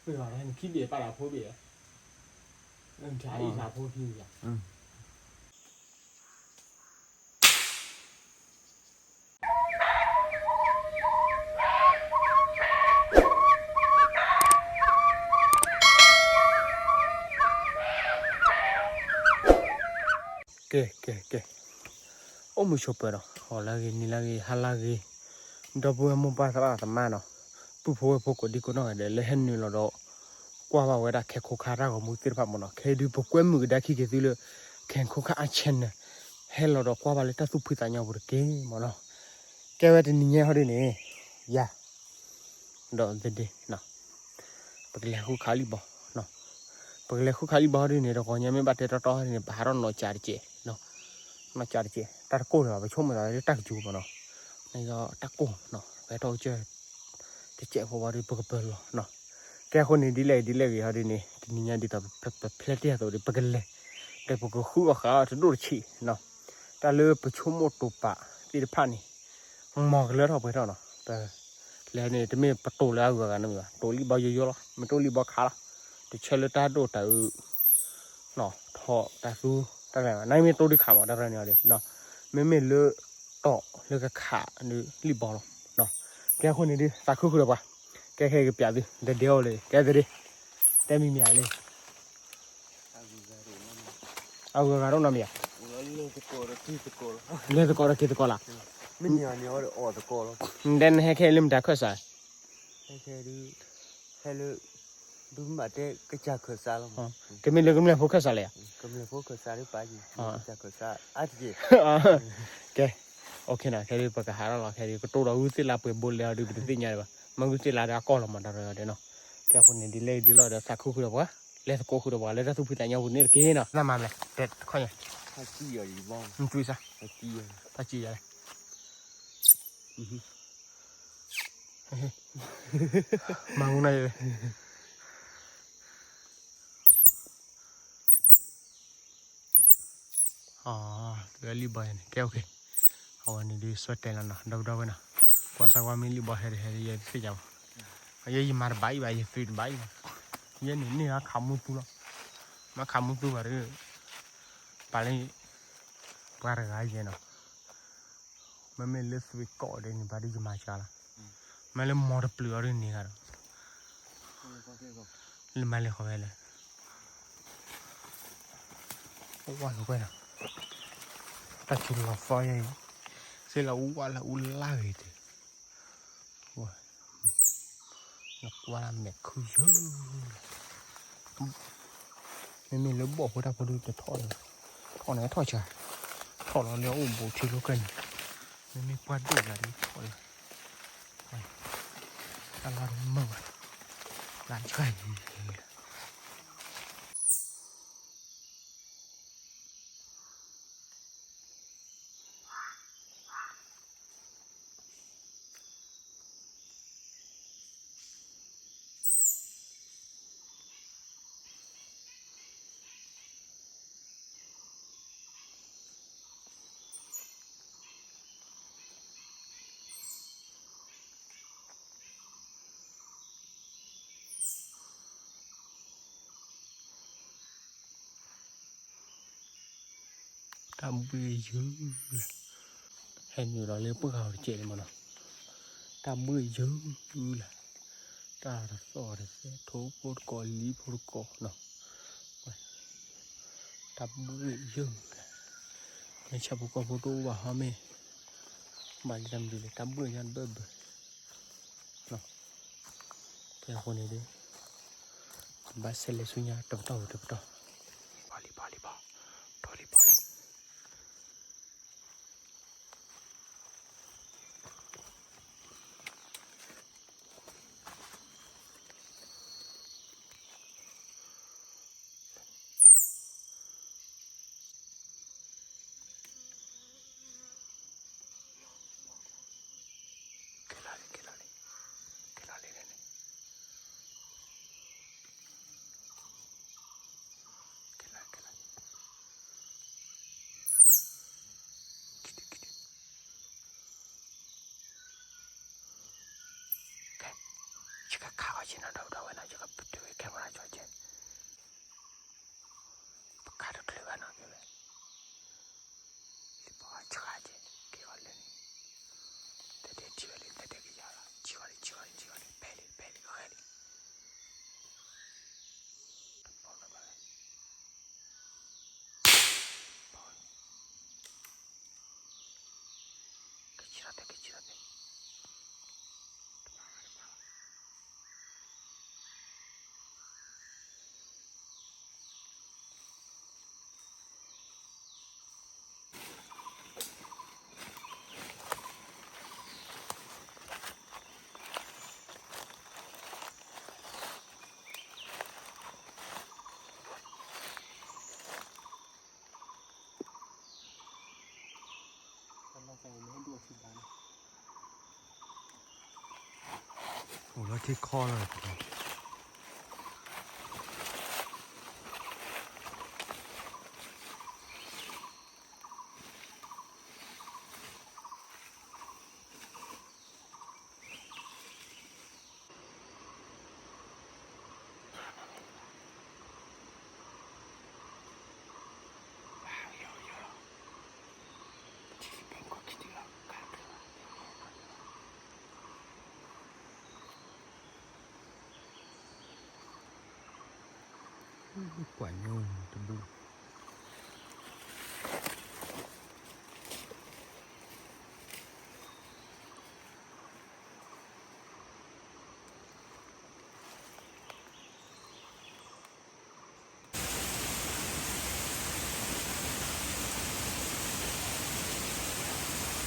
နခံဘ့ၣ်ပာ်လၢဖိဘ့ၣ်, နထးအံၤလၢဖိခံဘ့ၣ်. ကဲ ကဲ ကဲ, အိၣ်မုာ်ဆိးပၢၤနီၤ, ဂီၤလၢအဂ့ၤ နံၤလၢအဂ့ၤ ဟါလၢအဂ့ၤ, ဒီပုၢ်ဝဲၢ်မိၢ်ပၢ်သရၣ်သမါနီၤ, ပုၢ်ဖိဝဲၢ်ဖိကိးဒံကိးနီၢ်ဂၤဒဲး လၢဟဲနုာ်လီၤဒီး ကွၢ်ဘၣ်ဝဲဒၣ်ခဲခိၣ်ခါတၢ်ဂီၤမူသ့ၣ်တဖၣ်မ့ၢ်နီၤ, ခဲအံၤဒုးပကွဲမုာ်ကဒါခံက့ၤသုလၢ ခဲခိၣ်ခါအ channel, ဟဲလီၤဒီးကွၢ်ဘၣ်လၢတၢ်သူၣ်ဖှံသးညီပူၤတက့ၢ်မ့ၢ်နီၤ. ကဲဝဲတနံၤညါဟီဒ်န့ၣ်, ယၤ ဒီးသဒ့နီၤ, ပကလဲၤဃုခးလံၣ်ဘီ, ပကလဲၤဃုခးလံၣ်ဘီဟီဒ်န့ၣ် တဂီၤညါမ့ၢ်ဘၣ်တဲတီတီဟီဒ်န့ၣ် ပဟးထီၣ်နီၢ်ကၠးတကဲး, နီၢ်ကၠးတကဲး တၢ်တကိၢ်န့ၣ်ဘၣ် ပဆိကမိၣ်သးလၢတၢ်ကစူၤမ့ၢ်နီၤ, န့ၣ်ဒီးတၢ်ကိၢ်နီၤ ပဟဲထီၣ်ကစၢၢ် တကဲးဖိဘၣ်ဒီး ပကပၢၤလီၤနီၤ. ကဲအဃိန့ၣ် ဒ်လဲၣ်ဂ့ၤဒ်လဲၣ်ဂ့ၤဟီဒ်န့ၣ် တနံၤညါဒ်သိးပဖျဲးတ့ၢ်အသိးဒီး ပကလဲၤ, ဒီးပကဃုအီၣ်ဃုအီဒီးတဒိၣ်တဆံးနီၤ, တၢ်လၢပဆိကမိၣ်တိာ်ပာ်သ့ၣ်တဖၣ်န့ၣ် မ်ကလၢထီၣ်ပှဲၤထီၣ်နီၤ, ပလဲၤန့ၣ် တမ့ၢ်ပတိာ်လၢအဂုၤအဂၤန့ၣ်မ့ၢ်ဘၣ်, တိာ်လံၣ်ဘီယိယိလီၤ, မ့ၢ်တိာ်လံၣ်ဘီခးလီၤ, တဆၢလၢတၢ်ဒိၣ်တၢ်အုး ထီၣ်တၢ်သူတၢ်ဂဲၤဘၣ်, နမ့ၢ်တိာ်ဒုးခးမး တၢ်ရဲၣ်န့ၣ်အီၤဒ်, မ့မ့ၢ်လၢတီာ်လၢကခးဒုးလံၣ်ဘီလီၤ. ကဲအဃိန့ၣ်ဒုး သးခုဃုာ်ဒီးပှၤ, ကဲခဲကပျးသု တဒဲအီၤလၢ ကဲသဒ့, တဲမံၤမံၤဧါလံ အဂုၤအဂၤဒိၣ်နီတမံၤဧါ, လဲၤသကိးဒီးက့ၤသကိးလၢ်, တဲနဟဲခဲအံၤလၢမတၤခၢၣ်စး, ဟဲလၢ ဒုးမ့ၢ်တဲကစၢ်ခၢၣ်စးလီၤ, ကမ့ၢ်လၢကမျၢၢ်ဖိခၢၣ်စးလဲၣ်ဧါ, ကစၢ်ခၢၣ်စးအါတက့ၢ်, ကဲ, ခဲဒုးပကဟးထီၣ်လီၤ, ခဲဒုးကတိၤဒီးဂုၢ်သ့ၣ်လါပှဲၤဘိလဲၣ်အီၤဒုး ပတသ့ၣ်ညါဒံးဘၣ်, မ့ၢ်ဂုၢ်သ့ၣ်လါဒီးအကီၢ်လီၤမး တၢ်ရဲၣ်အီၤဒ်နီၤ. ကဲအဃိန့ၣ် ဒ်လဲၣ်ဒ်လဲၣ်ဒီး သးခုဃုာ်ဒီးပှၤ, လဲၤသကိးဃုာ်ဒီးပှၤ လၢတၢ်သူၣ်ဖှံသးညီပူၤန့ၣ်တက့ၢ်နီၤ, နမၤမလဲၣ်, တဲတခီညါ, နတွံစါ, တၢ်စံးယၤလဲၣ် မၤမူနၤယဲ, အဝဲလံၣ်ဘီယဲန့ၣ် ကဲ okay, အဝဲန့ၣ်ဒုး ဆွဲတဲလီၤနီၤ ဒီပုၢ်ဒီဝဲၢ်နီၤ, ကွၢ်စၢ်ကွၢ်မ့ၢ်လံၣ်ဘီဟဲတဟဲ ယဲတသ့ၣ်ညါဘၣ်, ယဲယမၤတဘၣ်အံၤဘၣ် ယသွံၣ်တဘၣ်အံၤဘၣ်, ယဲန့ၣ်န့ၢ်ခးမူသူလီၤ, မ့ၢ်ခးမူသူဘၣ်ဒီး ပာ်လၢ ပှၤတဂၤယဲနီၤ မ့မ့ၢ်လၢသွံၣ်ကိးဒဲးန့ၣ် ဘၣ်ဒ်ယမၤစှၤလီၤ, မ့ၢ်လၢမီတပျုာ်အီၤဒ်န့ၣ်ဂၤဒီး, လၢမၤလဲၤဃီဖဲလဲၣ်, ဝါလီၤကွဲနီၤ, တၢ်စူၤလီၤသီယဲအံၤ, စ့လီၤဝါလၢအူလၢဂ့ၤတ့ၢ်, နကွၢ်လၢမဲာ်ခုယုၢ်လီၤ မ့မ့ၢ်လၢဘီၣ်ဖိတၢ်ဖိဒုတထီၣ်လၢၤ, ထီၣ်န့ၣ်ထီၣ်စှၤ, ထီၣ်လီၤလၢအအိၣ်ဘူးထံကျိကဲန့ၣ်, မ့မ့ၢ်ပှၢ်ဒိၣ်လၢဒ်ထီၣ်လၢၤ, တၢ်လီၢ်တမုာ်ဘၣ်, လၢဆှၢယံၤလီၤ တၢ်ဘှ့ၣ်ယုၢ်လီၤ, ဟဲနုာ်ဒီးလၢပှၢ်ဂၤတကဲးလံမ့ၢ်နီၤ, တၢ်ဘှ့ၣ်ယုၢ်လီၤ, တၢ်တသီၣ်တသဲထိဖိတကိးလံဖိတကိးနီၤ, တၢ်ဘှ့ၣ်ယုၢ်လီၤ, မ့ၢ်ဆၣ်ဖိကီၢ်ဖိတအိၣ်ဘၣ်ဟီမ့ၢ်, ဘၣ်လံတၢ်မနုၤလဲၣ် တၢ်ဘှ့ၣ်ညါတဘၢဘၢ ကဲအဃိန့ၣ်ဒီး ဘၣ်ဆဲးလဲၤဆူညါတပတီၢ်ဝံၤတပတီၢ်, ဘီလံဘီလံဘီ, ဘီလံဘီလံ ကဲလီၤလံ ကဲလီၤလံ, ကဲလီၤလံန့ၣ်, ကဲလီၤ ကဲလီၤလံ, ကဲလီၤလံ, ကဆ့ၣ်နီၤဒီပုၢ်ဒီဝဲၢ်နီၤ ယကပတုာ်ဝဲ camera ကၠီကဲ ပကါတချုးဘၣ်နီၤ ကဲဝဲ လံပီဆှါကဲ က့ၤဂီၤလၢန့ၣ် သဒဲထံၣ်ဝဲလံ သဒဲကယၤလီၤ ထံၣ်ဂီၤလံ ထံၣ်ဂီၤလံ ထံၣ်ဂီၤလံ ဖဲလံ ဖဲလံ ဃဲလံ ကဆ့ၣ်နီၤသဲ ကဆ့ၣ်နီၤသဲ အိၣ်လီၤထံခီလီၤ ပှၤညိတဘျုး ပထံၣ်အီၤလံဘီနီၣ်ဒု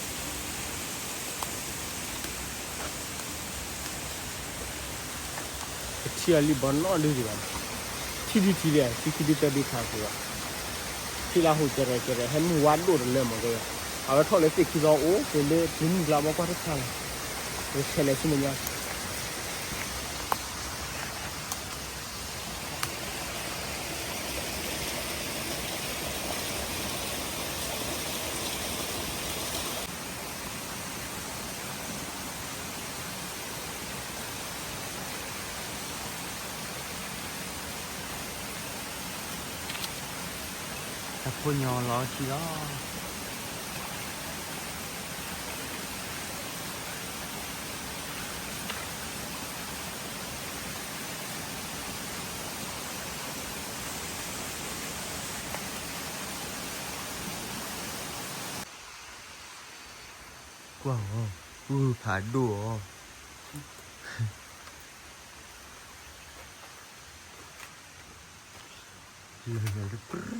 ဒံးဘၣ်, ထံၣ်ဒုထံၣ်ဒံး ထံၣ်ခံဒုသၢဒုခါက့ၤဘၣ်, ထံၣ်လၢဟူးကဲရဲၣ်ကဲရဲၣ် ဟဲမုၢ်ဝါဒိၣ်တလၢမ့ၢ်ကဲ, အဝဲထီၣ်လၢသ့ၣ်ခံသီအိၣ်က့ၤလၢ ပျံၤမုၢ်ကျါဘီကွၢ်တခါလီၤ, ပကဆဲးလဲၤဆူမဲာ်ညါ တၢ်ဖိညီလီၤထံလီၤ. ကွၢ်အီၤ, ပုၢ်ဖးဒိၣ်အီၤ, ယတပြံၢ်,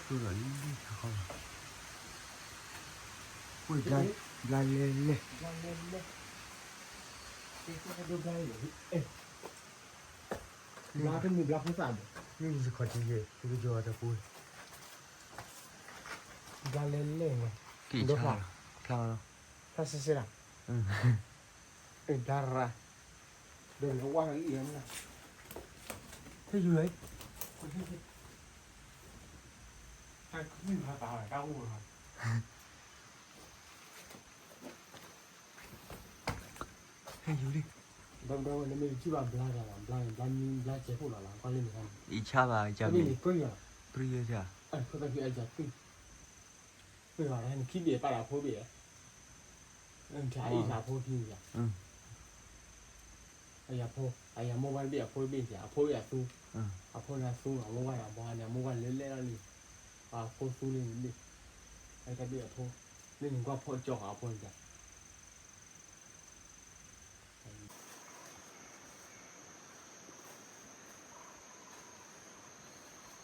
ကျိလီၤလံခါဃီလီၤ, ဝ့ၢ်ဘျါလဲၣ်လဲၣ်, ဘျါလဲၣ်လဲၣ်, ဘျါတမုာ်ဘျါဖိသၣ်ဘၣ်, မ့ၢ်ယစခီၣ်ထံယဲၢ် သုကယီၤတပူၤ, ဘျါလဲၣ်လဲၣ်န့ၣ်, က့ၤဆါလီၤ, ဖျါလီၤ, ဖျါစဲစဲလီၤ, ဘျါရၤ, ဒီးလီၤဝါလီၤလံ, ဟဲယူၤလီၤ, တၢ်ကမုၢ်ဖးသးလီၤ တၢ်အိၣ်လီၤ. ဟဲယူၤလံ, ဒီးဒီးနမ့ၢ်တထံၣ်ဘၣ်ဘျါတၢ်လီၤ ဘျါန့ၣ် ဘျါမံဘျါစဲးဖိလီၤလီၤ ကွၢ်လၢန့ၣ်, အံၤဆါဘၣ် ကမ့ၢ်န့ၣ်ပြံယီၤ, ပြံယီၤ, ဖိသၣ်ခံအယၤသွံၣ်, သွံၣ်လီၤ နခံဘ့ၣ်ပာ်လီၤဖိဘ့ၣ်, အံၤဆါဖိခံယၤ, အယၤဖိ, အယၤမိၢ်ဝါတဘ့ၣ်အဖိတဘ့ၣ်ယၤ အဖိဘ့ၣ်အသူ, အဖိန့ၣ်သူ အမိၢ်ဝါန့ၣ်အဘီန့ၣ် အမိၢ်ဝါလဲၤလဲၤလီၤလံ, အဖိသူလံန့ၣ်ဘ့ၣ်, အတၢ်ဘ့ၣ်အဖိ, လၢန့ၣ်ကွၢ်ဖိကၠီဃာ်အဖိန့ၣ်ယၤ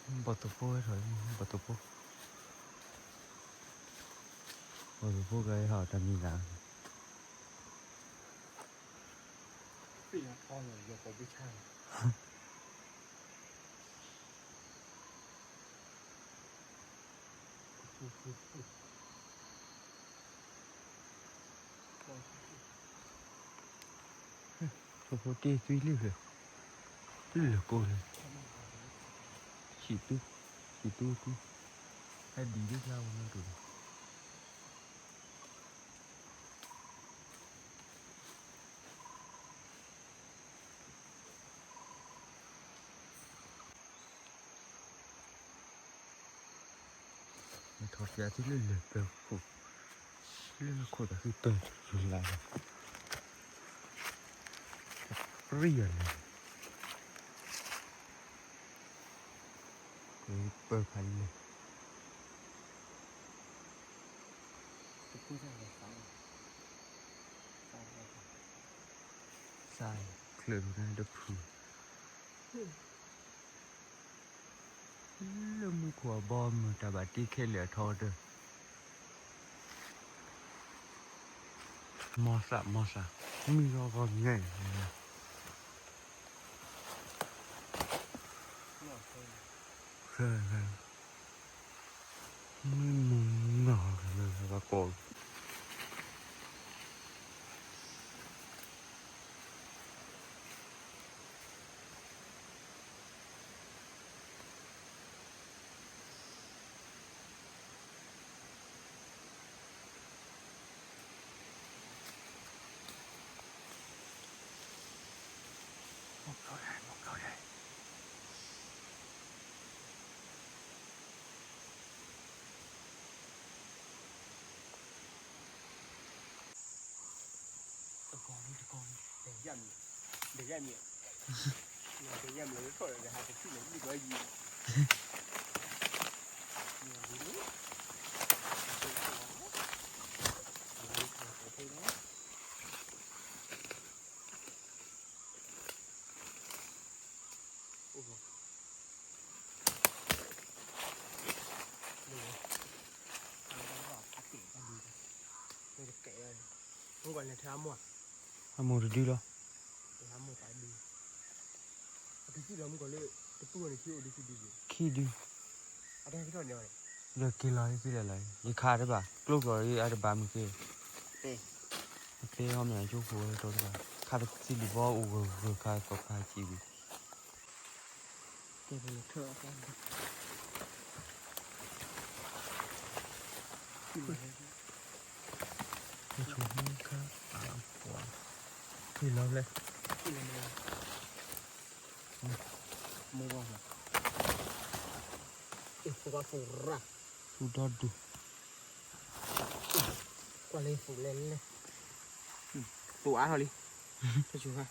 ဘီၣ်သိဖိဝဲထီၣ်, ဘီၣ်သိဖိ, ဘီၣ်သိဖိကဟဲဟးတၢ်မံၤလၢ်, ပယီၤထီလီၤ ယီၤပီပဆါလီၤ. ဖိဖိတ့ၢ်သွံၣ်လံဖဲ, လၢကိၣ်လံ, ဆံးသူ, ဆံးသူသူ, ဟဲဒံးဒ်ဖျါဝဲနီတူၢ်လီၤ. ထီၣ်ပၠးသုလၢလၢၢ်ပၢၤခိၣ်, လၢခိၣ်သးဃံပၢၤယူၤလးလီၤ, ပရံၣ်ယၤလၢာ်, ပၢၤဖးလဲၢ်, စးချၢၣ်ထူၣ်န့ၣ်တဖု လၢမူခိၣ်အဘီအမုၢ်တၢ်ဘၣ်တ့ခဲလၢာ်အထီတၢၢ်, မီၤသၣ်မီၤသၣ်, မုၢ်ဂီၤဂီၤညါအံၤ, မုၢ်မုၢ်နီၢ်လၢဘၣ်ကိး တကီၢ်တကီၢ် ဒဲးယၣ်မံၤ, ဒဲးယၣ်မံၤ, ဒဲးယၣ်မံၤလၢထီၣ်ဒီးဟးတထံၣ်လၢဒုၣ်ဘီယံၤ, အိၣ်ဘၣ်, မ့ၢ်ကဲ, မုၢ်ကီၢ်လဲၤထဲအမိၢ်, အမိၢ်တဒုလီၤ, အမိၢ်တဒု, အကစံၣ်လီၤမုၢ်ကီၢ်လၢ တပုၢ်ဝဲန့ၣ်ခံအိၣ်ဒုခံဒု, ခံဒု, အတၢ်ဟဲကထီၣ်န့ၣ်, ဒီးက့ၤလီၤက့ၤလီၤလီၤ, ယခးတဘၣ် ကျိကျီၤအတဘၣ်မုၢ်က့ၤ, အသ့ဟီမ့ၢ်ကၠိဖိဝဲတီတဘၣ်, ခါတစံးလံၤဘီအိၣ်ဂၢၢ်ဂၢၢ်ခါသီခါစံးဘံၣ် ကဲပလီၤထၢၣ်အသီ, က့ၤလီၤဖဲ, မိၢ်ဘၣ်, သူဒီဒူၣ်, ကွၢ်လၢသူလဲၤလဲၤ, သူအါထီၣ်လံ, တၢ်ဆူၣ်ခါ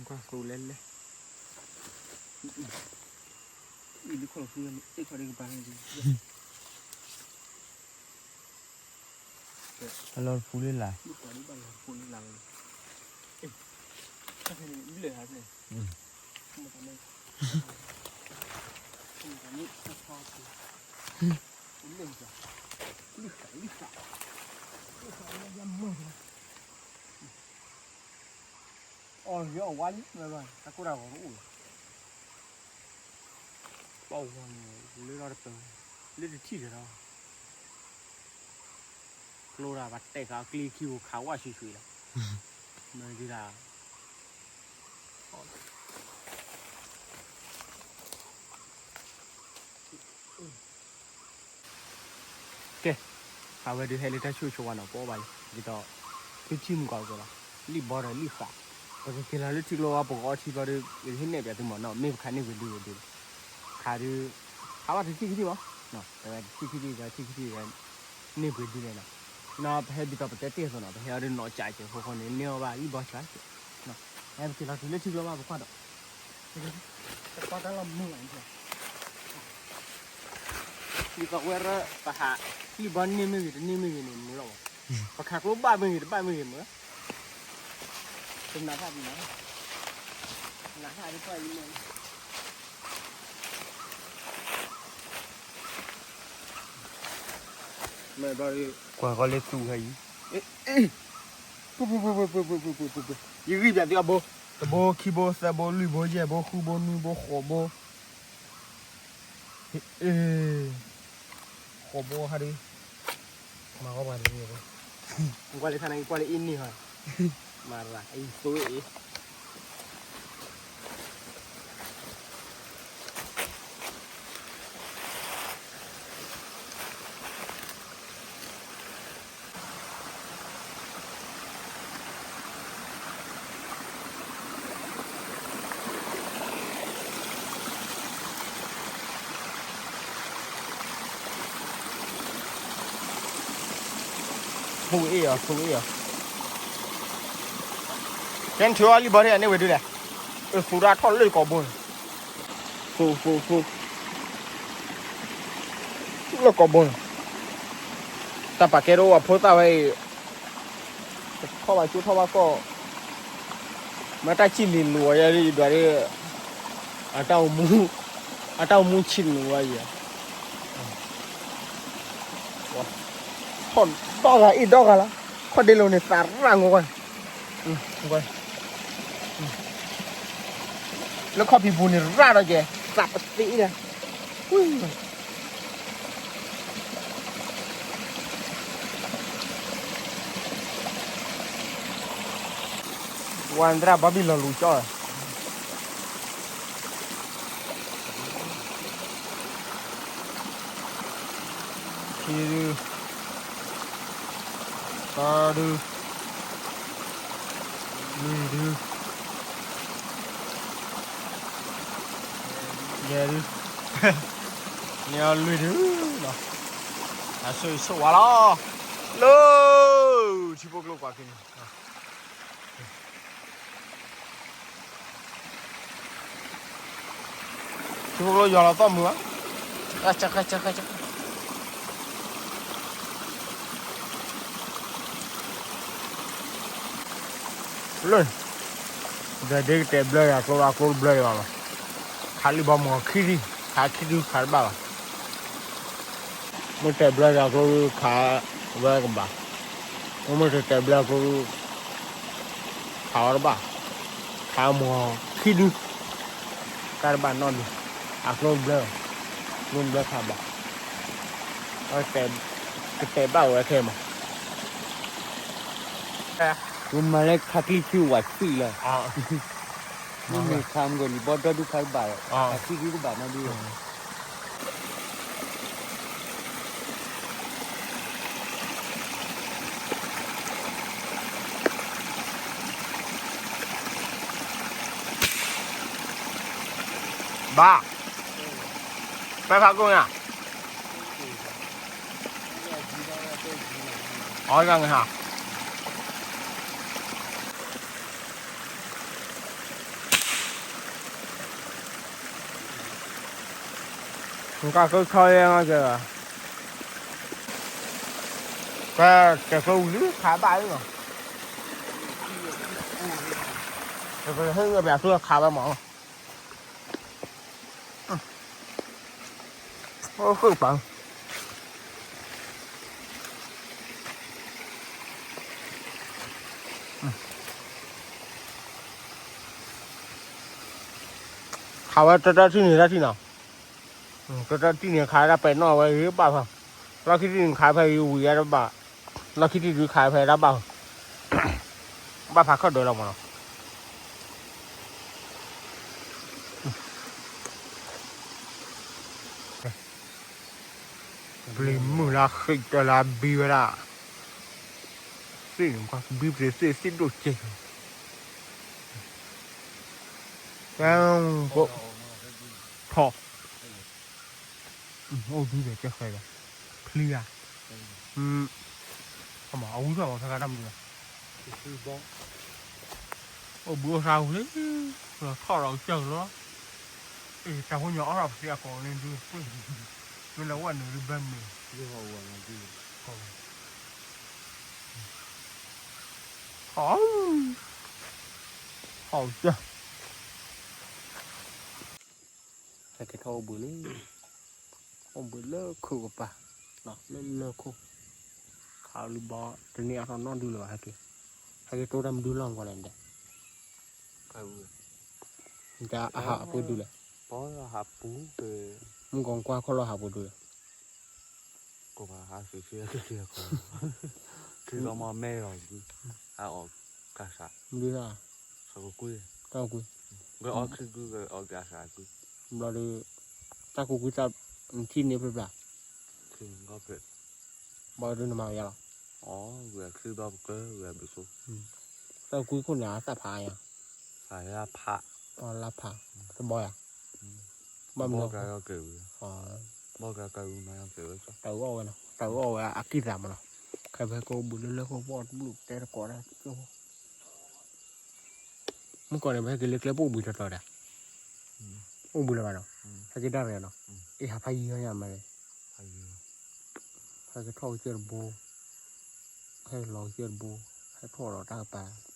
ကွၢ်သူလဲၤလဲၤ, အံၤဒုးခီၣ်လီၤဖုလၢန့ၣ် အ့ၣ်ခီၣ်ဒုးကပၤန့ၣ်, အလီၢ်တပူၤလၢ်လၢ်, အီၣ်ယီၤဝါလံ, တၢ်ကိၢ်တၢ်ဂီၤတအိၣ်လီၤ, ပှၤဂီၤန့ၣ် လၢလီၤတပၢၤ, လၢတထံၣ်ဒီးလီၤ, ကျိဒၣ်ပှၤတဲာ်ဃာ်အီၤကျ့ခံအိၣ်ခးဝၣ်ဆူၣ်ဆူၣ်လီၤ, မ့ၢ်ဒ်ဒၣ် ကဲ, အဝဲဒုးဟဲလၢတၢ်ဆိၣ်ဆိဝါနီၤ ပအီၣ်ဘၣ်လံ, ဒ်သိး သုထံၣ်မုၢ်ကီၢ်ကီးလီၤ, လံၣ်ဘီဒီးလံၣ်ဃး, ပကက့ၤလီၤလၢထံကျိဝါ ပကအီထံဘျီဒီး ယကဟ့ၣ်နဲၣ်ပျးသုမးနီၤ, မ့ၢ်ပခးန့ၢ်ပှဲၤဒုဝဲဒုလီၤ, ခးဒုး, ခးဘၣ်တထံၣ်ခံထံၣ်မး, တထံၣ်ခံထံၣ်ဒီးထံၣ်ခံထံၣ်ဒီး န့ၢ်ပှဲၤဒုလဲၣ်နီၤ, နီၤ ပဟဲဒ်သိးပတဲတ့ၢ်အသိးနီၤ ပဟဲအီၤဒုးနီၢ်ကးကဲးဃီဃီန့ၣ် န့ၢ်အီၤဘၣ်လံၣ်ဘီဆါကဲး, ဟဲပက့ၤလီၤတုၤလၢထံကျိဝါ ပကွၢ်ဒီး တၢ်တၢ်လီၤမုၢ်လီၤ, ဒ်သိးဝဲရၢ ပဟး လံၣ်ဘီန့ၢ်မ့ၢ်ဂ့ၤ တန့ၢ်မ့ၢ်ဂ့ၤန့ၣ် မုာ်လီၤဘၣ်, ပခးကျိဘၣ်မ့ၢ်ဂ့ၤ တဘၣ်မ့ၢ်ဂ့ၤ မုာ်လီၤ, ပနးထီၣ်ဒံးနီၤ, နးထီၣ်ဒံးပှၢ်အံၤမ့ၢ် မ့ၢ်ဘျီဒီး ကွၢ်ဃီလၢသူၣ်ဟဲအံၤ, ယဂံၢ်ပၠးသုအဘိ, တဘိ ခံဘိ သၢဘိ လွံၢ်ဘိ ယဲၢ်ဘိ ဃုဘိ နွံဘိ ဃိးဘိ, ဃိးဘိဟါဒီး မၤဃီပှၤတဂ့ၤဘၣ်, ကွၢ်လၢခါန့ၣ် ကွၢ်လၢအ့ၣ်န့ၢ်ဟီ, မၤရၤအံၤသိအ့ၣ် သူအ့ၣ်အီၤ သူအ့ၣ်အီၤ, ကဲနထုးအီၤလံဘီထံၣ်အန့ၢ်ဝဲဒုလဲၣ်, အသူဒၣ်ထီၣ်လၢကိာ်ဘိန့ၣ်, သူ သူ သူ လၢကိာ်ဘိန့ၣ်, တၢ်ပာ်ကဲတအိၣ်အဖိသၣ်ဝဲအံၤ, ထီၣ်ဘၣ်ကၠိထီၣ်ဘၣ်ကီၢ်, မ့ၢ်တၢ်ဆံၣ်လံၤလိၤအယဲဒ်ယဒွးဒ်, အတၢ်အိၣ်မူ, အတၢ်အိၣ်မူဆံးနုာ်ဝဲအံၤ, ထီၣ်ဒီဂၤအံၤဒီဂၤလီၤ, ခီၣ်ဒ့လိာ်န့ၣ်သးရၣ်ငိၢ်ဝဲ, လၢခီၣ်ဖံးပူၤန့ၣ်ရၣ်ဒီးကဲ, သးပသံလီၤ. ဝါသရၣ်ဘီဘံၣ်လီၤလူၤကၠီ, ခံဒု, သၢဒု, လွံၢ်ဒု, ယဲၢ်ဒု, န့ၢ်အီၤလွံၢ်ဒုလီၤ. အဆိၣ်ဆိၣ်ဝါလီၤ, လၢ, ထံဖိကျိကွၢ်က့ၤန့ၣ် ထံဖိကျိယီၤလီၤသီၣ်မုာ်ဘၣ်, လၢ, ဒီးဒ်ကတဲာ်ဘျၢယၤကျိလၢအကျိတဘျၢဒံးဘၣ်မး, ခးလံဘီမီၤခံဒု, ခးခံဒုခးတဘၣ်ဘၣ်. မ့ၢ်တဲာ်ဘျၢယၤကျိဒုခးဝဲကဘၣ်, မ့မ့ၢ်တတဲာ်ဘျၢကျိဒု ခးဝဲတဘၣ်, ခးမီၤခံဒု, တၢ်တဘၣ်နီတဒု, အကျိတဘျၢ, ကျိတဘျၢခးဘၣ်, ကတဲာ်ဘၣ်ဝဲခဲမး, ဝဲမၤလၢခးကျံၣ်ထံဝဲဆံၣ်လီၤ, မ့မ့ၢ်ခးမုၢ်ဂီၤလံၤဘီဒီဒုခးတဘၣ်, ခးခံဒုတဘၣ်နီတဒု. ဘၣ်, ပဲဖးကိၣ်ညါ, အီၣ်ဂၤန့ၣ်ဟါ နကကဆီယဲမးကဲ, ပတဲကျိဝံၤလံခးဘၣ်လံလီၤ, ပဟ့ၣ်ဂံၢ်ပှၤသူခးဝဲမး, အိၣ်ဃုာ်ပာ် ခးဝဲတၢ်တၢ်ထံၣ်န့ၣ်တၢ်ထံၣ်နီၤ, တၢ်တၢ်ထံၣ်န့ၣ်ခးတၢ်ပဲာ်နီၣ်ဝဲဂ့ၤဘၣ်ဖၣ်, လီၢ်ခံထံၣ်န့ၣ်ခးဖဲဂ့ၤဝံၤယါတဘၣ်, လီၢ်ခံထံၣ်ဒုးခးဖဲတၢ်ဘၣ်, ဘၣ်ဖးခီၣ်ဒၢးလီၤမးနီၤ. ပျံၤမုၢ်လၢဃံးတၢ်လၢဘံဝဲဒၣ်, သ့ၣ်န့ၣ် ဘံပျံၤသ့ၣ်သ့ၣ်ဒိၣ်ကဲ, ထီၣ်, အိၣ်ဘံဒီးကဲဃဲၤဒီး, ဖျံဧါ, အဝံထီၣ်မးဖဲကါတၢ်မနုၤလီၤ, အိၣ်ဘံအိၣ်သါဝံၤလံ, ထီၣ်ဒီးကဲလီၤ, တၢ်ဖိညီအီၣ်ထီၣ်ပသံအကိာ်န့ၣ်ဒုး, မ့ၢ်လၢဝဲနုာ်ဒုးဘၢမုာ်, ထီၣ်, ထီၣ်ကဲ ဟဲက့ၤထီၣ်အိၣ်ဘှံးလံ, အိၣ်ဘှံးလၢခိၣ်ကပၤ, လၢလၢခိၣ်, ခးလံဘီ, တန့ၢ်အါထီၣ်နီတဒုလၢၤဘၣ် ဟဲက့ၤ, ဟဲက့ၤတိၢ်တၢ်မဒုလီၢ်ကီးလဲၣ်ဒဲး, တၢ်အဟးအပှ့ၤဒုလဲၣ်, မုၢ်ကီၤကွၢ်ခီၣ်လီၤဟးပှ့ၤဒုလဲၣ်, ကဘၣ်ဟးစံးဆၢက့ၤက့ၤအကီၢ်, ခံဒီမီၢ်မဲလီၤ, အအီၣ်ကစး, မဒုတၢ်, တၢ်ကွံ, ကွံ, ဂဲၤအီၣ်ခံကွံ, ဂဲၤအီၣ်ကစးကွံ, ဘျီဒီး, တၢ်ကူကွံတၢ်, နထံၣ်န့ၢ်ဖျၢၣ်ဖျၢၣ်, ဘျီဒီးနမၤဝဲယါလီၤ, အီၣ်ဝဲၤချံဘျီပကၢဝဲၤဘျုးဆိ, တၢ်ကူကွံခိၣ်န့ၣ်အသၣ်ဖးယါ, ဖးလါဖး, တဘီယါ, ဘၣ်မနုၤ, ဘီကါကဲဝဲ, ဘီကါကဲဝဲမၤကဲဝဲ, တၢ်အီၣ်ဝဲနီၤ, တၢ်အီၣ်ဝဲအကံၢ်သးမးနီၤ, ခဲဖဲကအိၣ်ဘှံးလၢလၢကအိၣ်ဘှံးတဘျုးတဲတကိးဒၣ်ကၠိ မုၢ်ကီၢ်န့ၣ် ပဟဲက့ၤလၢကျဲပအိၣ်ဘှံးတီတီဒီး အိၣ်ဘှံးလၢၤဘၣ်နီၤ ဟဲက့ၤတၢ်ရဲၣ်နီၤ အ့ၣ်ဟးဖးယံၤညါမးလဲၣ် ဟဲက့ၤထီၣ်ကစၢၢ်တဘိ ဟဲလီၤကစၢၢ်တဘိ ဟဲထီၣ်ဒီးတၢ်ကပၤပၤ ဟဲ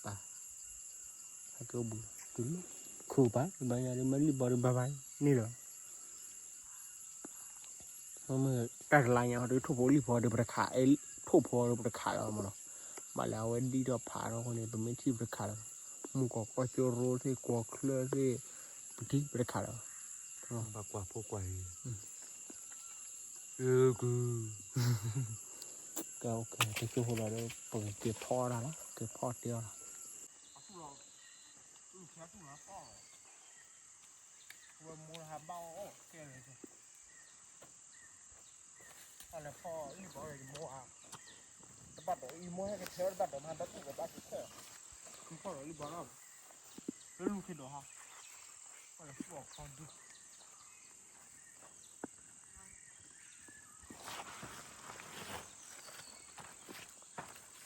က့ၤအိၣ်ဘှံးတုၤလၢ ခိၣ်ပၤ ဘၣ်ယၤဒီးမ့ၢ်လံၣ်ဘီဒီးဘၣ်ဘၣ်န့ၣ်လီၤ မ့ၢ်တၢ်တလါညါအီၤဒီး ထိၣ်ဖိလံၣ်ဖိဒီးပတခး ထိၣ်ဖိဒီးပတခးလီၤမးနီၤ ဘၣ်လၢအဝဲဒံၣ်ထီၣ်ဖးထီၣ်အဃိန့ၣ် ပမ့ၢ်ထံၣ်ပတခးလီၤ မုၢ်ကီၢ်ကီၢ်ကၠိရိသ့ၣ် ကွီၤချၢသ့ၣ် ပထံၣ်ပတခးလီၤ ဘၣ်ကွၢ်ဖိကွၢ်လံ ကဲ ကဲ တကၠိဖိလီၤဒီး ပကက့ၤဖီအီၣ်တၢ်လီၤ က့ၤဖီတဲအီၣ်လီၤ ဝဲမိၢ်ဟးဘၣ်အီၣ်ကဲလၢာ် အလဲၤဖီလံၣ်ဘီဒီးမိၢ်ဧါ တဘၣ်ဒီးအံၤမိၢ်ဟဲကဆၢတဘၣ်ဒီးမၤဘၣ်ကူၣ်ဒီးဘၣ်ကဆၢ ခုဖီၣ်ဒီးလံၣ်ဘီဒီး လၢလူၤခ့ဒီးဟါ အလဲၤဖီအီၣ်ဖီဒု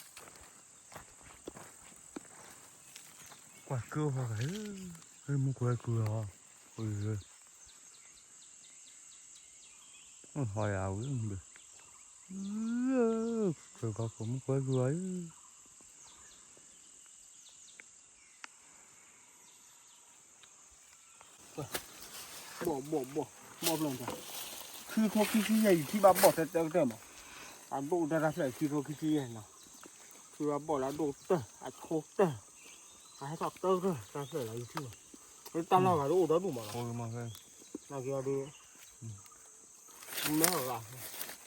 ကွၢ်ကၢဖီဂၤဧၢ, မူကွဲကုၢ်လီၤ, ဟီယၤဝံၤဘၣ်, ကၢကီၢ်မူကွဲကုၢ်လီၤဧၢ. ဘီၣ်ဘီၣ်ဘီၣ်, ဘီၣ်ဖျၢၣ်န့ၣ်, ခံထိခံဆံယဲၢ် ယထံၣ်ဘၣ်ဘီၣ်တၢတၢကတၢၢ်မး, အဒိၣ်တၢ်တၢ်ဖျၢၣ်ခံထိခံဆံယဲၢ်နီၤ, ထံၣ်ဘၣ်ဘီၣ်လၢအဒိၣ်တၢၢ် အဆိတၢၢ်, အဟဲထီၣ်တၢကတၢၢ်တၢ်ဖျၢၣ်လီၤ ယထံၣ်ဘၣ်, တၢ်လီၢ်ဂၤဒိၣ်အိၣ်ဒီဒူၣ်မးနီၤ, နာ်က့အီၤဒုး မ့ၢ်ဂၤ,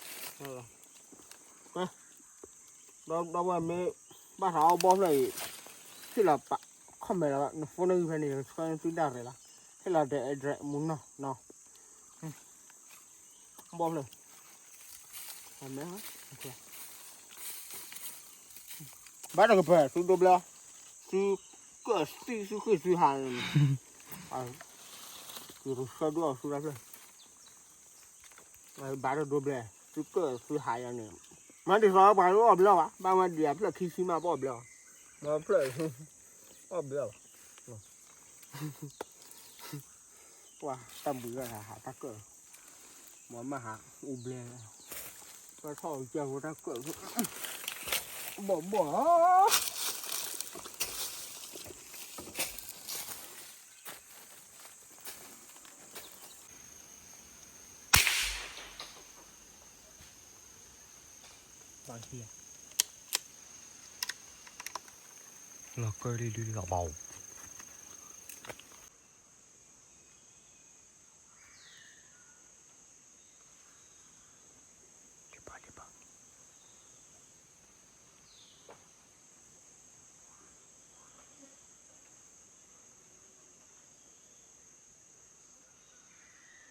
ဒီပုၢ်ဝဲၢ်မ့ၢ်ဘၣ်သးအီၣ်ဘီၣ်ဖျၢၣ်အံၤ, ဟ့ၣ်လီၤပာ် comment လီၤ, န phone နဂံၢ်ဖဲန့ၣ် ဆှၢသုဒၣ်ရဲၣ်လီၤ, ဟ့ၣ်လီၤဒီး address မူနီၢ်နီၢ်, ဘီၣ်ဖျၢၣ်, ဘၣ်တကပၤ သုဒိဘျီ, သုကၢၣ်သံသုဃ့ၢ်သုဟးန့ၣ်, ကဆှၢဒိၣ်အီၤသုဒၣ်ဖျၢၣ် ဘၣ်တဒိဘျဲၣ် သုကၢၣ်သုဟးယၤန့ၣ်, မၤဒ်သိးပှၤအီၣ်ဘျဲၣ်ဘၣ်, ဘၣ်မၤဒံးအဖျၢၣ်ခံဆံမးပအီၣ်ဘျဲၣ်, မ့ၢ်ဖျၢၣ်အီၣ်ဘျဲၣ်ဘၣ်, ပှၤတၢ်ဘုးဂၤဟးတၢ်ကၢၣ်, မ့ၢ်မၤဟးအီၣ်ဘျဲၣ်, ပှၤထီၣ်ကၢၣ်ဖိတၢ်ကၢၣ်, ဘီၣ်ဘီၣ်လီၤ. လီၤကၢ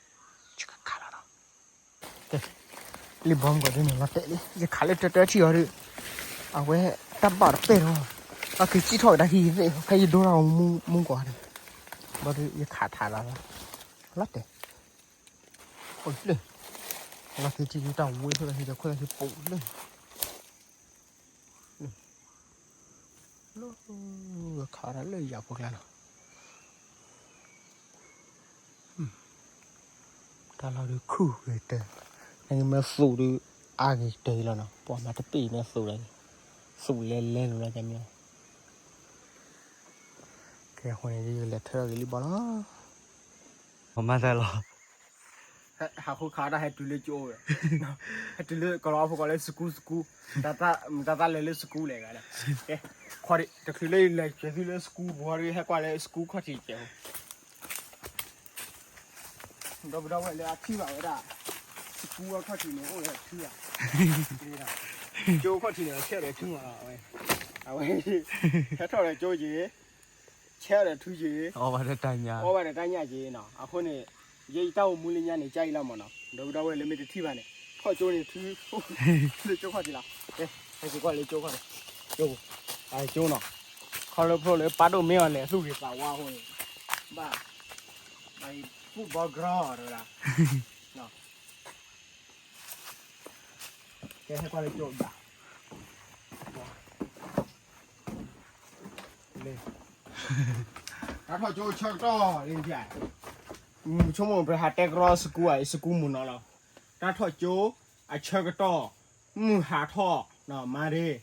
ၣ်လံဒုလီၤဘီၣ်. လံၣ်ဘီမုၢ်ကီၢ်ဒ်န့ၣ် လီၤတဲာ်လံ, ယခးလၢတၢတၢထံၣ်အီၤဒီး, အဝဲတၢ်ဘၣ်တပဲၢ်ဒီး, အက့ၤစံၣ်ထီၣ်ဝဲဒၣ်ဟံၣ်သ့ၣ် ဖဲယဒိတၢ်မူမုၢ်ကီၢ်န့ၣ်, ဘၣ်ဒီးယခးထးလီၤ, လီၤတဲာ်, အိၣ်လၢ, လီၤက့ၤစံၣ်က့ၤတၢ်ဝံဖိလီၤ ဟံၣ်တခွဲးလီၤက့ၤပူၤလၢ ခးဝဲဒၣ်လၢယၤဖိကျါလီၤ, တၢ်လီၢ်ဒုးခုၣ်ဂ့ၤတၢၢ်, နမ့ၢ်သူးဒုး အါဂ့ၤတၢၢ်လီၤနီၤ, ပှၤမၤတပ့ၢ်မ့ၢ်သူးဒီး, သူးလဲၤလဲၤလီၤကမ့ၢ်, ကဲအဃိန့ၣ် ယကလဲၤထၢထီၣ်က့ၤလံဘီလီၤ. မၤသးလီၤ, ဟးဃုခးတၢ်ဟဲတုၤလၢကၠိဝဲ, ဟဲတုၤလၢကလီၤအဖိကီးလၢ school school, တၢ်သၣ်လဲၤလၢ school လဲၣ်ဂၤလဲၣ်, တချုးလၢယလဲၤကၠဲၤသုလၢ school ဘီဒီးဟဲကွၢ်လၢ school ခီၣ်ထံးကဲး, ဒီပုၢ်ဒီဝဲၢ်လၢအထံၣ်ဘၣ်ဝဲဒၣ်, school ဝဲခီၣ်ထံးန့ၣ် အိၣ်လၢထံဧါ, ကၠိခီၣ်ထံးန့ၣ် ဆဲးဒီးထူမးလီၤ, အဝဲ, ဟဲထီၣ်ဒီးကၠိက့ၤ ဆဲးဒီးထူက့ၤ, အီၣ်ဘၣ်ဒီးတၢ်ညၣ်က့ၤနီၤ, အဃိန့ၣ်, ယဲယတၢ်အိၣ်မူလၢညါန့ၣ် ကအံၤလီၤမးနီၤ, ဒီပုၢ်ဒီဝဲၢ်လၢမ့ၢ်တထံၣ်ဘၣ်န့ၣ်, ထီၣ်ကၠိန့ၣ်ထူ, လၢကၠိခီၣ်ထံးလီၤ, ဟဲက့ၤကွၢ်လၢကၠိခီၣ်ထံး, ကၠိ, ကၠိနီၤ, ခီလၢဖျိလၢပၢ်ဒိၣ်မ့ၢ်အီၤလဲၤသူၣ်ဂ့ၤသးဝါအဃိန့ၣ်, ဘၣ်, ဘၣ်အံၤ football ground တဝဲဒၣ် ကဲဟဲကွၢ်လၢကၠိဘၣ်, တၢ်ထီၣ်ကၠိအဆၢကတီၢ်, ဆိကမိၣ်ပဟးတဲကရီစကူဧါ, စကူမုၢ်နီၤလီၤ. တၢ်ထီၣ်ကၠိအဆၢကတီၢ်, မုၢ်ဟးထီၣ်, မၤရ့ၣ်,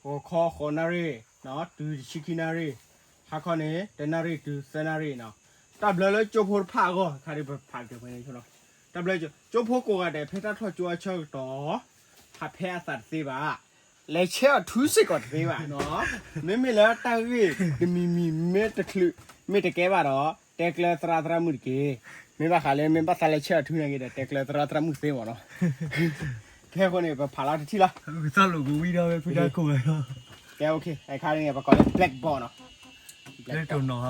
ဂီၤခီဃိးနၣ်ရံၣ်, တုၤတဆံခံနၣ်ရံၣ်, ဟါခီန့ၣ် တနၣ်ရံၣ်တုၤသၢနၣ်ရံၣ်နီၤ. တၢ်ဘျၢလၢကၠိဖိတဖၣ်အဂီၢ် ခါဒ်ပဖးကၠိဖိန့ၣ်ဆိနီၤ. တၢ်ဘျၢကၠိဖိကိးဂၤဒဲး ဖဲတၢ်ထီၣ်ကၠိအဆၢကတီၢ်, ဟးဖဲအသးတသ့ဘၣ်, လဲၤဆဲးအီၤထုစ့ၢ်ကီးတသ့ဘၣ်နီၤ. မ့မ့ၢ်လၢတၢ်ဂ့ၢ်တမံၤမံၤ မ့ၢ်တချုး, မ့ၢ်တကဲဘၣ်ဒီး တဲကျၢၤသရၣ်သရၣ်မုၣ်တက့ၢ်. မ့ၢ်ဘၣ်ဃးလၢ မ့ၢ်ဘၣ်သးလဲၤဆဲးအီၤထုန့ၣ်က့ၤဒီး တဲကျၢၤသရၣ်သရၣ်မုၣ်သ့မ့ၢ်နီၤ. ကဲအဃိန့ၣ် ပဖးလီၤတထံၣ်လီၤ. ကဲ okay, အခါန့ၣ် ပကိးလၢ black ball နီၤ. တိၢ်နီၣ်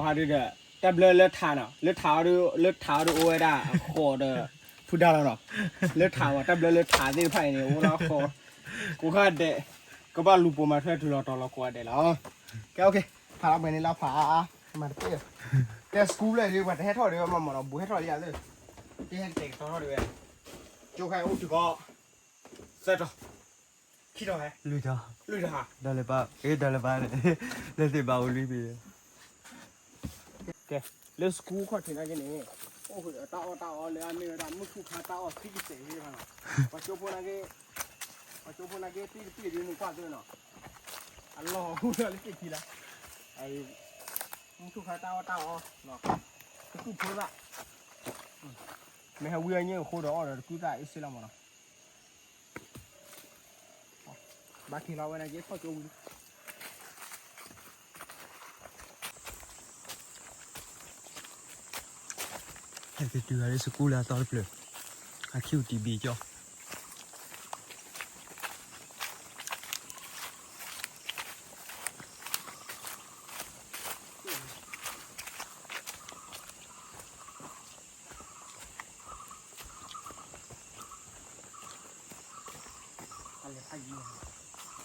ဟါဒီး တၢ်ဘျၢလၢထးနီၤ, လၢထးအီၤဒီး, လၢထးအီၤဒီးအိၣ်ဝဲဒၣ်အဃိးဒီး ဖုဒါလီၤနီၤ. လၢထးဝဲ တၢ်ဘျၢလၢထးသ့ၣ်တဖၣ်အံၤန့ၣ် အိၣ်လၢအဃိး, ကိးဂၤဒဲး, ကဘၣ်လူၤပိာ်မၤထွဲတုၤလီၤတီၤလီၤကိးဂၤဒဲးလီၤ. ကဲ okay, ဖးလီၤပှဲၤန့ၣ်လီၤဖးအါအါ, မၤတပ့ၢ်, တဲ school လၢဒ် ပှၤတဟဲထီၣ်ဒ်ဝဲမ့ၢ်မ့ၢ်နီၤ, ဘူးဟဲထီၣ်လံဧါသ့ၣ်, တဲဟဲတဲာ်ကတီၤထီၣ်ဒ်ဝဲ, ကၠိခဲအိၣ်တုၤကီး, သၢတီၤ, ခံတီၤဟဲ, လွံၢ်တီၤ, လွံၢ်တီၤဟါ, ဒီးလဲၤပာ်, အ့ ဒီးလဲၤပာ်န့ၣ်, လဲၤသ့ၣ်ဘၣ်အိၣ်လွံၢ်ပ့ၤ ကဲ, လၢ school ခီၣ်ထံးနာ်က့န့ၣ်, အိၣ်ဃုာ်ဒီးတၢ်အီၣ်တၢ်အီလၢအမ့ၢ်ဝဲဒၣ် မုၢ်ထူၣ်ခါတၢ်အီၣ်သံကစဲးသ့ၣ်တဖၣ်နီၤ, ပှၤကၠိဖိနာ်က့, ပှၤကၠိဖိနာ်က့ သံတပ့ၢ်ဒ်မုၢ်ကွၢ်သ့နီၤ, အလီၢ်အိၣ်ဒီးလၢသ့ၣ်ခံလၢ, မုၢ်ထူၣ်ခါတၢ်အီၣ်တၢ်အီ, တကုၢ်ဖိသၣ်, မ့ၢ်ဟဲဝံအီၣ်ညၣ်အဃိဒီးအီၣ်ဒီးတကုၢ်သၣ်အ့ၣ်စ့လီၤမ့ၢ်နီၤ. ဘၣ်က့ၤလီၤဝဲဒၣ်က့ၤထီၣ်ကၠိဝံၤ, ဟဲက့ၤတုၤဂၤလၢ school လၢအသီတဖျၢၣ်, အခံအိၣ်တံၢ်ဘံၣ်ကၠီ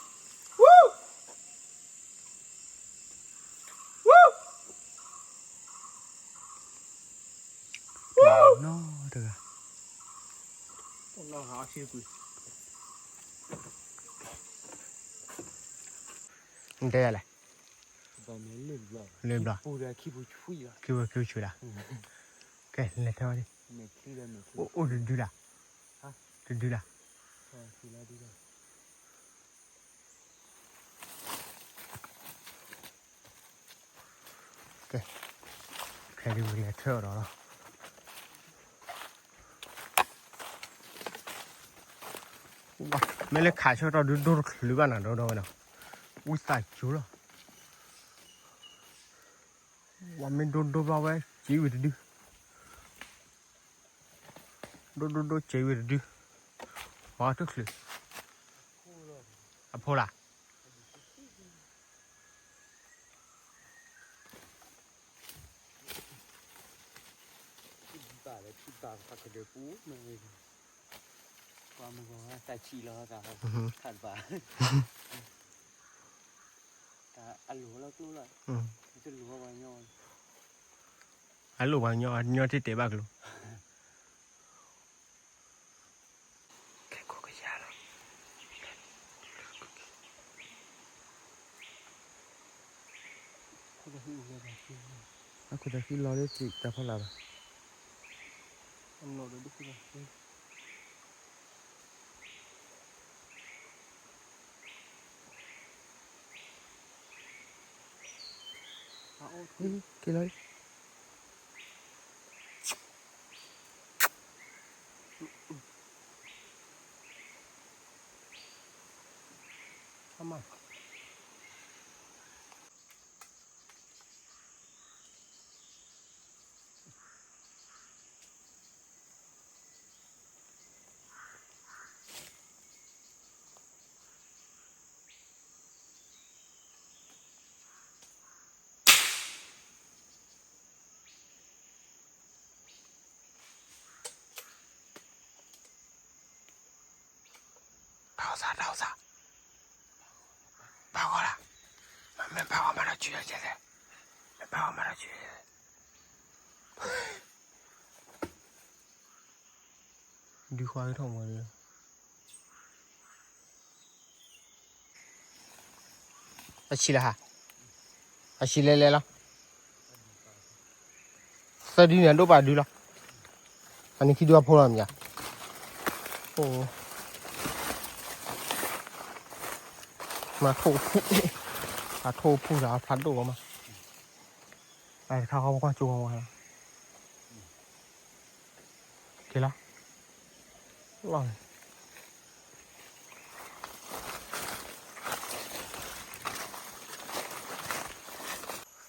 အအိၣ်လၢအက့ၤလီၤအိၣ်လၢလာ်ခီ, နီတဂၤ, တဲလဲၣ်, လၢဘျီ, ခံပူၤဆံးလီၤ, ကဲ လဲၤထဲဝဲဒၣ်, အိၣ်တဒုလၢ်, တဒုလၢ် ကဲ, ခဲဒုးလဲၤထွဲအီၤဒီးလီၤ, မ့ၢ်လၢခးဆၢကတီၢ်ဒုးဒိၣ်တချုးဘၣ်နၤဒီဒီဝဲနီၤ, ဝံသးစူၤလီၤ, ဝဲမ့ၢ်ဒိၣ်ဒိၣ်ဘျီဝဲ စ့ဝံၤတဒု, ဒိၣ်ဒိၣ်ဒိၣ်စ့ဝံၤတဒု, ဝဲတချုး, အဖိလၢ် ဘၣ်လၢထံဘၣ်ဖးကဒၢပူၤမ့ၢ်, ပှၤမုၢ်ဂီၤတၢ်ဆံးလီၤသး, ခးတဘၣ်, တၢ်အလိၤလီၤကျိလီၤ, တလိၤပှၤညီ, အလိၤပှၤညီညီတတဲာ်ဘၣ်ကျိ ခဲခိၣ်ကယၤလီၤ, အခိၣ်သးဟံၣ်လီၤလၢတၢ်ဖီလာ်ဘၣ်, က့ၤလီၤ, အမါ တၢ်အိၣ်သး တၢ်အိၣ်သး, ပၢ်ဂီၤလၢ်, မ့ၢ်ပၢ်ဂီၤမၤထီၣ်စုယဲၢ်, မ့ၢ်ပၢ်ဂီၤမၤထီၣ်စုယဲၢ်, ဒုးဃီထီၣ်မီၤဒီး, အဆံးလဲၣ်ဟါ, အဆံးလဲၣ်လဲၣ်လီၤ, သၢဒုန့ၣ် အဒိၣ်ပာ်ဒုလီၤ, အန့ၣ်ခံဒုအဖိလီၤမ့ၢ်ဧါ, အိၣ်, မၤထိၣ်ဖူ, အထိၣ်ဖူလီၤ အဖျါဒိၣ်ဝဲမး, အတခါဃီပကွၢ်ကၠိဝဲဝဲလီၤ, က့ၤလီၤ, လီၤ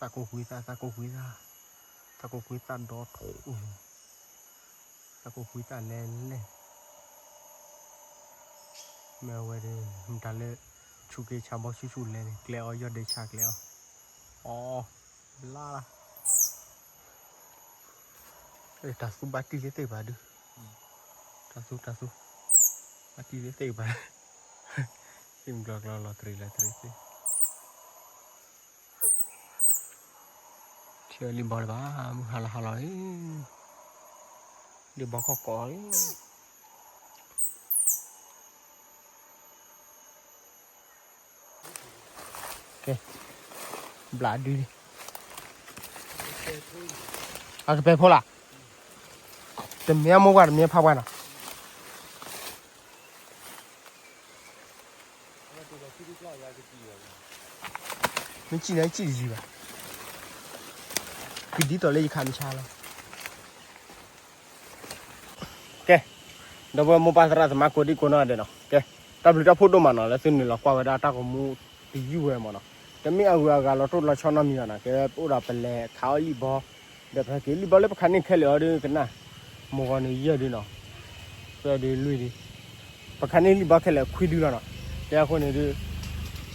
သးကိးကွံသၣ်, သးကိးကွံသၣ်, သးကိးကွံသၣ်ဒီထူၣ်, သးကိးကွံသၣ်လဲၣ်လဲၣ်, မ့ၢ်အဝဲဒီး မတၤလၢ ဆူးက့ဆါဘီဆူၣ်ဆူၣ်လဲၣ်န့ၣ် ကျဲအီၤ ယီၢ်ဒ့ဆါကျဲအီၤ, အီ, လါလါ တၢ်သူဘၣ်တံၢ်သ့ၣ်သ့ၣ်ဘၣ်ဒု, တၢ်သူ တၢ်သူ, ဘၣ်တံၢ်သ့ၣ်သ့ၣ်ဘၣ်, သ့ၣ်မုၢ်ကျီကျီလီၤတရံးလီၤတရံးသ့ၣ်, ထံၣ်လံဘီလၢၤဘၣ်, မုၢ်ဟါလီၤဟါလီၤလံ, လံဘီခီၣ်ကိးလံ. ကဲ, ဘျးဒု, အကပဲဖိလၢ်, တမ့ၢ်အမိၢ်ပှၢ် တမ့ၢ်ဖးပှၢ်နီၤ, မ့ၢ်စံၣ်န့ၣ် စံၣ်တယံၤဘၣ်, ကဒ်သိးလၢယခးမဆါလီၤ. ကဲ, ဒီပုၢ်ဝဲၢ်မိၢ်ပၢ်သရၣ်သမါကိးဒံကိးနီၢ်ဒဲးနီၤ, ကဲ, တၢ်ဘျုးတၢ်ဖှိၣ်ဒိၣ်မးနီၤ လၢသုနုာ်လီၤကွၢ်ဝဲဒၣ်တၢ်ဂီၤမူတယုၢ်ဝဲမးနီၤ, တမ့ၢ်အဂုၤအဂၤလီၤတိၢ်လီၤဆီနီတမံၤဘၣ်နီၤ, ကဲ, အိၣ်ဒီးပလဲၤခးအီၣ်လံဘီ, ဒီးပဟဲက့ၤလံဘီလၢပခးန့ၢ်ခဲလၢာ်အီၤဒုကနၣ်, မိၢ်ဂီၤန့ၣ်ယဲၢ်ဒုနီၤ, သၢဒုလွံၢ်ဒု, ပခးန့ၢ်လံဘီခဲလၢာ်ခွံဒုလီၤနီၤ, ကဲအဃိန့ၣ်ဒု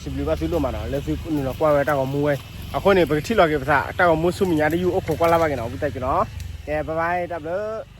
စံးဘျုးဘၣ်သုဒိၣ်မးနီၤ လၢသုနုာ်လီၤကွၢ်ဝဲတၢ်ဂီၤမူဝဲ, အဃိန့ၣ် ပကထံၣ်လီၤက့ၤပသး တၢ်ဂီၤမူဆူမဲာ်ညါတယုၢ်အိၣ်ခိးကွၢ်လၢ်ဘၣ်က့ၤနီၤ, ဝံသးစူၤနီၤ, ကဲ bye bye တၢ်ဘျုး